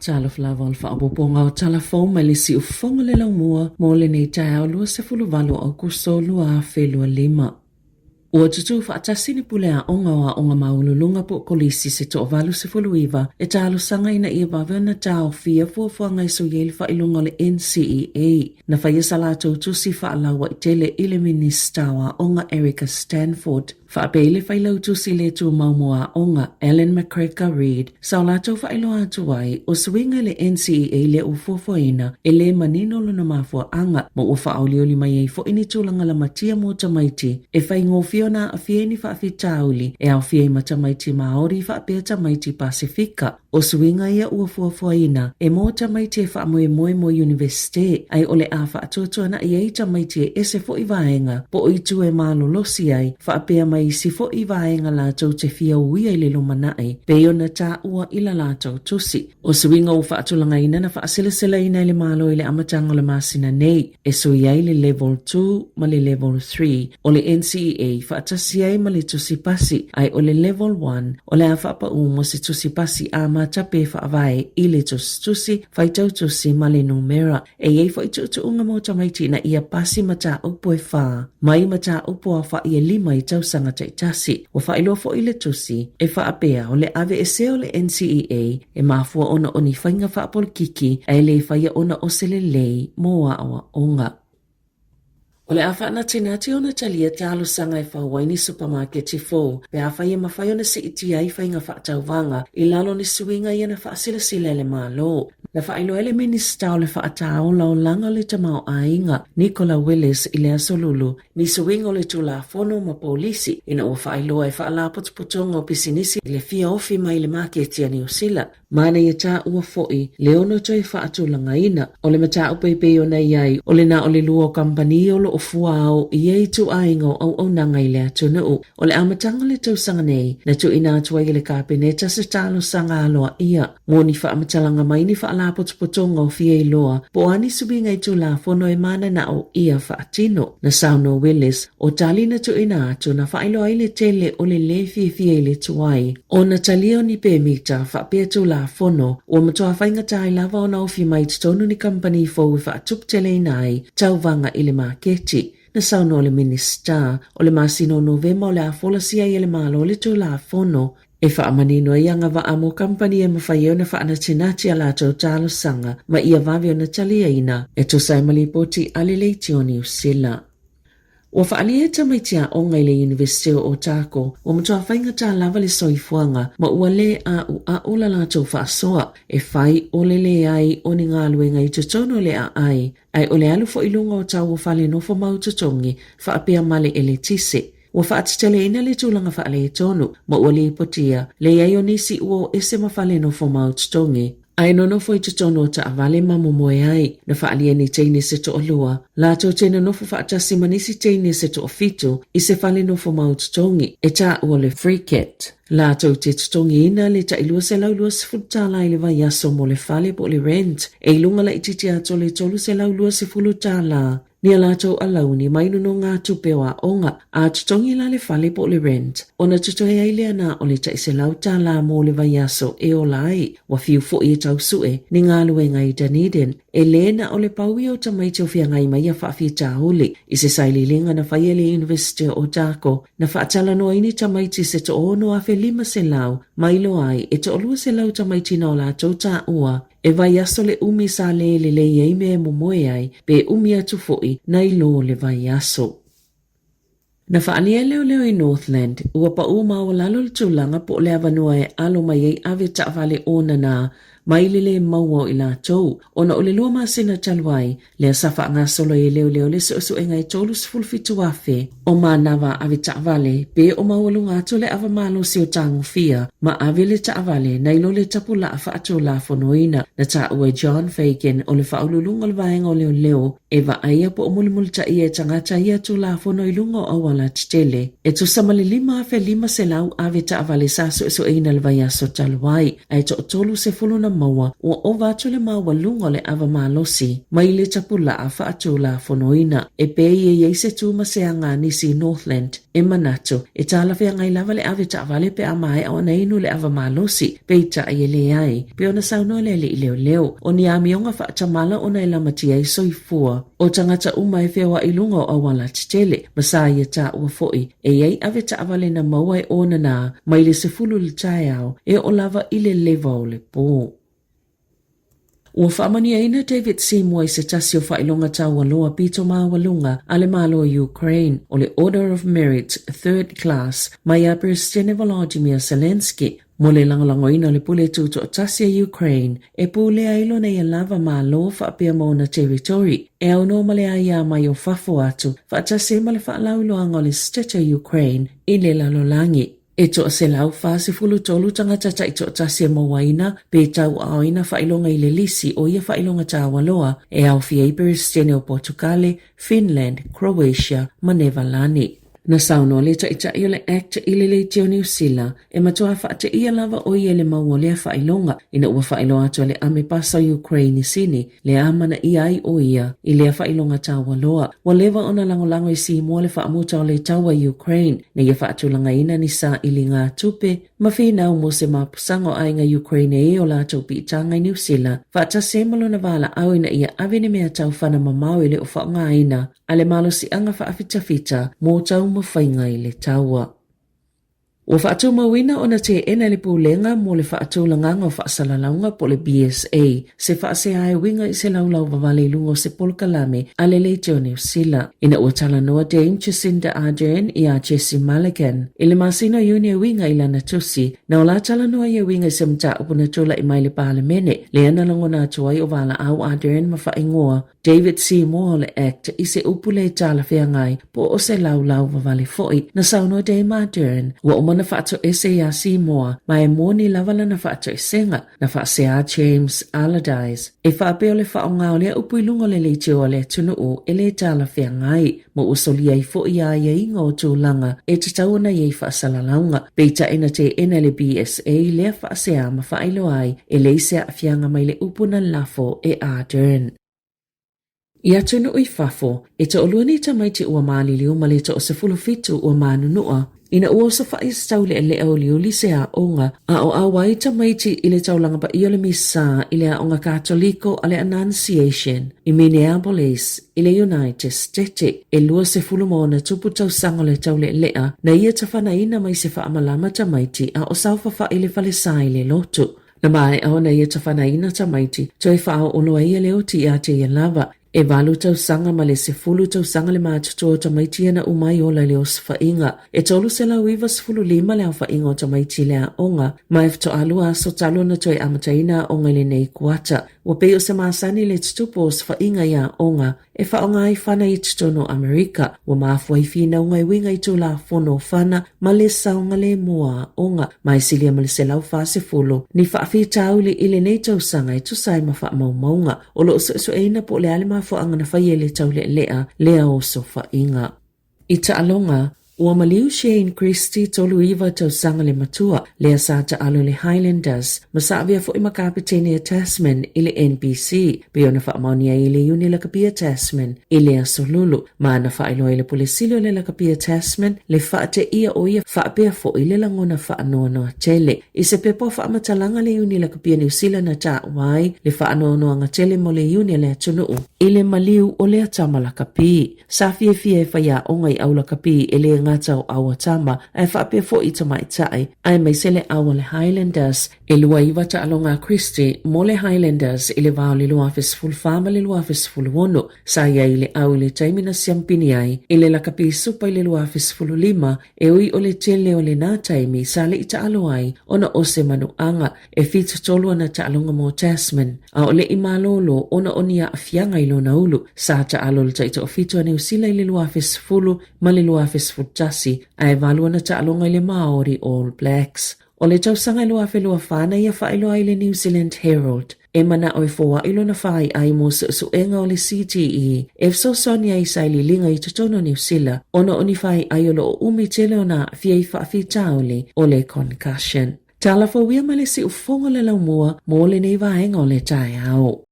Talofa lava o le faaopoopoga o tala fou mai le siufofoga o le laumua mo lenei taeao 28 o Aokuso 2025. Ua tutū faatasi ni pule aoga o Aoga Maualuluga po o Kolisi se toa-89 e talosaga ina ia vave ona taofia fuafuaga e sui ai le faailoga o le NCEA. Na faia sa latou tusi faalauaitele i le Minisita o Aoga Erica Stanford. Faapea i le Failautusi le Tumau mo Aoga, Ellen MacGregor Reid, sa o latou faailoa atu ai, o suiga i le NCEA lea ua fuafuaina, e le manino lona mafuaaga, ma ua faaolioli mai ai foi ni tulaga lamatia mo tamaiti e faigofie ona aafia i ni faafitauli e aofia ai ma tamaiti Māori faapea tamaiti Pasefika. O suiga ia ua fuafuaina e mo tamaiti e faamoemoe mo Iunivesite, ae o le a faatuatuana'i ai tamaiti e ese foi vaega po o itu e malolosi ai, faapea ma isi foi vaega latou te fia uia i le lumanai, pei ona taua i la latou tusi. O suiga ua faatulagaina na faaselaselaina e le Malo i le amataga o le masina nei, e sui ai le Level 2 ma le Level 3 o le NCEA faatasi ai ma le tusi pasi, ae o le Level 1 o le a faapaū mo se tusi pasi amata pe faavae i le tusitusi, faitau tusi ma le numera. E i ai foi tuutuuga mo tamaiti ina ia pasi mataupu e whā, mai mataupu aofaʻi e lima i tausaga taitasi. Ua faailoa foi le tusi e faapea o le aveesea o le NCEA e mafua ona o ni faiga faapolokiki ae le faia ona o se lelei mo aoaoga. O le a faanatinati ona talia talosaga e fau ai ni supamaketi fou pe afai e mafai ona siitia ai faiga faatauvaga i lalo o ni suiga ia na faasilasila e le Malo. Na faailoa e le Minisita o le Faataolaolaga o le Tamaoaiga, Nicola Willis i le Aso Lulu, ni suiga o le Tulafono ma Polisi ina ua faailoa e Faalapotopotoga o Pisinisi le fia ofi mai i le maketi a Niu Sila. Manaia taua foi le ono toe faatulagaina o le mataupu e pei ona i ai o le na o le lua o kamupani o lo o fuaao i ia ituaiga o auaunaga i le atunuu. O le amataga o le tausaga nei, na tuuina atu ai e le Kapeneta se talosaga aloaia mo ni faamatalaga mai ni faalapotopotoga o fia iloa po o a ni suiga i Tulafono e mananao ia faatino. Na saunoa Willis, O tali na tuuina atu na faailoa ai le tele o le lē fiafia i le tuai ona talia o ni pemita faapea Tulafono ua matua faigata ai lava ona ofi mai i totonu ni kamupani fou e faatuputeleina ai tauvaga i le maketi. Na saunoa le Minisita, o le masina o Novema o le a folasia ai e le Malo le Tulafono e faamanino ai agavaa mo kamupani e mafai ai ona faanatinati a latou talosaga ma ia vave ona taliaina e tusa ai ma lipoti a le Leitio Niu Sila. Ua faaalia e tamaiti aoga i le Iunivesite o Otago, ua matua faigata lava le soifuaga ma ua lē ʻaʻuʻaʻu la latou faasoa e fai o le leai o ni galuega i totonu o le aai, ae o le alu foi i luga o tau o fale nofo mau totogi faapea ma le eletise. Ua faateteleina le tulaga faaletonu ma ua lipotia leai o nisi ua o ese ma fale nofo mau totogi. Ae nonofo i totonu o taavale ma momoe ai. Na faaalia ni teine se toalua, latou te nonofo faatasi ma nisi teine se toafitu i se fale nofo mau totogi, e taua le Freecat. Latou te totogiina le tai $220 tala i le vaiaso mo le fale po o le rent, e i luga laitiiti atu o le $320 tala. Ni a latou alauni mai nonogatupe o aoga, a totogi la le fale po o le rent, ona totoe ai lea na o le tai $100 mo le vaiaso e ola ai. Ua fiu foi e tau sue ni galuega i Dunedin. E lē na o le pau ia o tamaiti o feagai mai ia faafitauli. I se sailiiliga na faia e le Iunivesite o Otago, na faatalanoa ai ni tamaiti se 6,500 ma iloa ai e 200 tamaiti na o latou taua E vaiaso le umi sa lē lelei ai mea e momoe ai, pe umi atu foi nai lo le vaiaso. Na faaalia e leoleo i Northland, ua paʻū maualalo le tulaga po o le avanoa e alo mai ai ave taavale onana mai le lē maua o i latou, ona o le lua masina talu ai, lea sa faagasolo ai e leoleo le suesuega e 37,000 o manava ave taavale pe o maualuga atu le ava malosi o tagofia ma ave le taavale nai lo le tapulaa faatulafonoina. Na taua e John Fagan o le faauluuluga o le vaega o leoleo e vaaia po o mulimulitaia e tagata ia tulafono i luga o auala tetele e tusa ma le 5,500 ave taavale sa suesueina le vaiaso talu ai. Ae toatolu na maua ua ova atu le maualuga o le ava malosi mai le tapulaa faatulafonoina. E pei e i ai se tu ma se aga a nisi i Northland. E manatu, e talafeagai lava le ave taavale pe a maea ona inu le ava malosi, peitai e leai, pei ona saunoa le alii leoleo, o ni amioga faatamala ona e lamatia ai soifua o tagata uma e feoai i luga o auala tetele, ma sa ia taua foi, e i ai ave taavale na maua e onana mai le 10 i le taeao e oo lava i le leva o le po. Ua faamanuiaina David Seymour i se tasi o faailoga taualoa pito maualuga a le Malo o Ukraine, o le Order of Merit Third Class, mai a Peresetene Volodymyr Zelenskyy, mo le lagolagoina o le pule tutoatasi a Ukraine e pulea ai lona ia lava Malo faapea ma ona territory e aunoa ma le aia mai o fafo atu faatasi ai ma le faalauiloaga o le State o Ukraine i le lalolagi. E 143 tagata taitoatasi e mauaina pe tauaaoina faailoga i le lisi o ia faailoga taualoa e aofia ai Peresetene o Potukale, Finland, Croatia ma Nevalani. Na saunoa le Taitai o le act i le Leitio Niu Sila e matua faateia lava o ia i le mau o lea faailoga ina ua faailoa atu e le Amepasa o Ukraine i Sini le amanaia ai o ia i lea faailoga taualoa. Ua leva ona lagolago i Simoa le faamuta o le taua i Ukraine na ia faatulagaina ni sailiga tupe ma finau mo se mapusaga o aiga Ukraine e o latou piitaga i Niu Sila faatasi ai ma lona valaau ina ia ave ni mea taufana mamao e le o faaaogaina a le malosiaga faafitafita mo taumafaiga i le taua. Ua faatumauina ona teena e le Pulega mo le Faatulagaga o Faasalalauga po o le BSA se faasea e uiga i se laulau vavale i luga o se polokalame a le Leitio Niu Sila. Ina ua talanoa Dame Jacinda Ardern iā Jesse Mulligan i le masina o Iuni e uiga i lana tusi, na o la talanoa ia e uiga i se mataupu na tulai mai i le Palemene, lea na lagona atu ai o valaau Ardern ma faaigoa David Seymour o le Act i se upu le talafeagai po o se laulau vavale foi. Na saunoa Dame Ardern, ua uma ona faatoese iā Seymour ma e moni lava lana faatoesega, na faasea James Allardyce e faapea o le faaaoga o lea upu i luga o le leitio a le atunuu e le talafeagai. ma ua solia ai foi ia aiaiga o tulaga e tatau ona i ai faasalalauga. Peitai na teena e le BSA lea faasea ma faailoa ai e leai se aafiaga mai le upu na lafo e Ardern. I atunuu i fafo, e toalua nei tamaiti ua maliliu ma le toasefulufitu ua manunua Ina ua osofaʻi se taulealea uliuli se aoga, a o ʻauai tamaiti i le taulaga paia o le Misa i le Aoga Katoliko a le Annunciation i Minneapolis i le United State, e 20 ma ona tupu tausaga o le taulealea na ia tafanaina mai se faamalama tamaiti a o saofafai le falesa i le lotu. Na maea ona ia tafanaina tamaiti, toe faaoolo ai ia le oti ia te ia lava. E valu tausaga ma le 10 tausaga le matutua o tamaiti ia na uma ai ola i le osofaiga. E 395 le aofaiga o tamaiti i le aoga, ma e faatoa aso talu ona toe amataina aoga i lenei kuata. Ua pei o se masani le tutupu o osofaiga i aoga e faaaoga ai fana i totonu o Amerika. Ua mafua ai finauga e uiga i Tulafono o Fana ma le saogalemu o aoga, ma e silia ma le 140 ni faafitauli i lenei tausaga e tusa ai ma faamaumauga. O lo o suesueina po o le a le mafuaaga na faia i le taulealea lea o osofaiga. I taaloga, ua maliu Shane Christie 39 tausaga le matua, lea sa taalo i le Highlanders, ma sa avea foi ma kapetene a Tasman i le NPC, pei ona faamaonia ai e le Iuni Lakapia Tasman i le Aso Lulu, ma na faailoa ai le Pule Sili o le Lakapia Tasman le faateia o ia faapea foi le lagona faanoanoa tele. I se pepa o faamatalaga le Iuni Lakapia Niu Sila na taua ai le faanoanoaga tele mo le iuni a le atunuu i le maliu o lea tama lakapi. Sa fiafia e faiaoga i au lakapi e le gata o au a tama ae faapea foi i tamaitai, aemaise le au a le Highlanders. E 29 taaloga a Christie mo le Highlanders i le va o le 2014 ma le 2016. Sa i ai le au i le taimi na siampini ai i le lakapi supa i le 2015 E ui o le tele o lenā taimi sa le i taalo ai ona o se manuaga e 73 ana taaloga mo Tasman, a o le i malōlō ona o ni aafiaga i lona ulu. Sa taalo le taitoafitu a Niu Sila i le 2010 ma le 2011, ae valu ana taaloga i le Māori All Blacks. O le tausaga e 2024 na ia faailoa ai le New Zealand Herald e manao e foai lona faaiai mo suesuega o le CTE e fesoasoani ai i sailiiliga i totonu o Niu Sila ona o ni faaiai o lo o umi tele ona aafia i faafitauli o le concussion. Talafouia ma le siufofoga o le laumua mo lenei vaega o le taeao.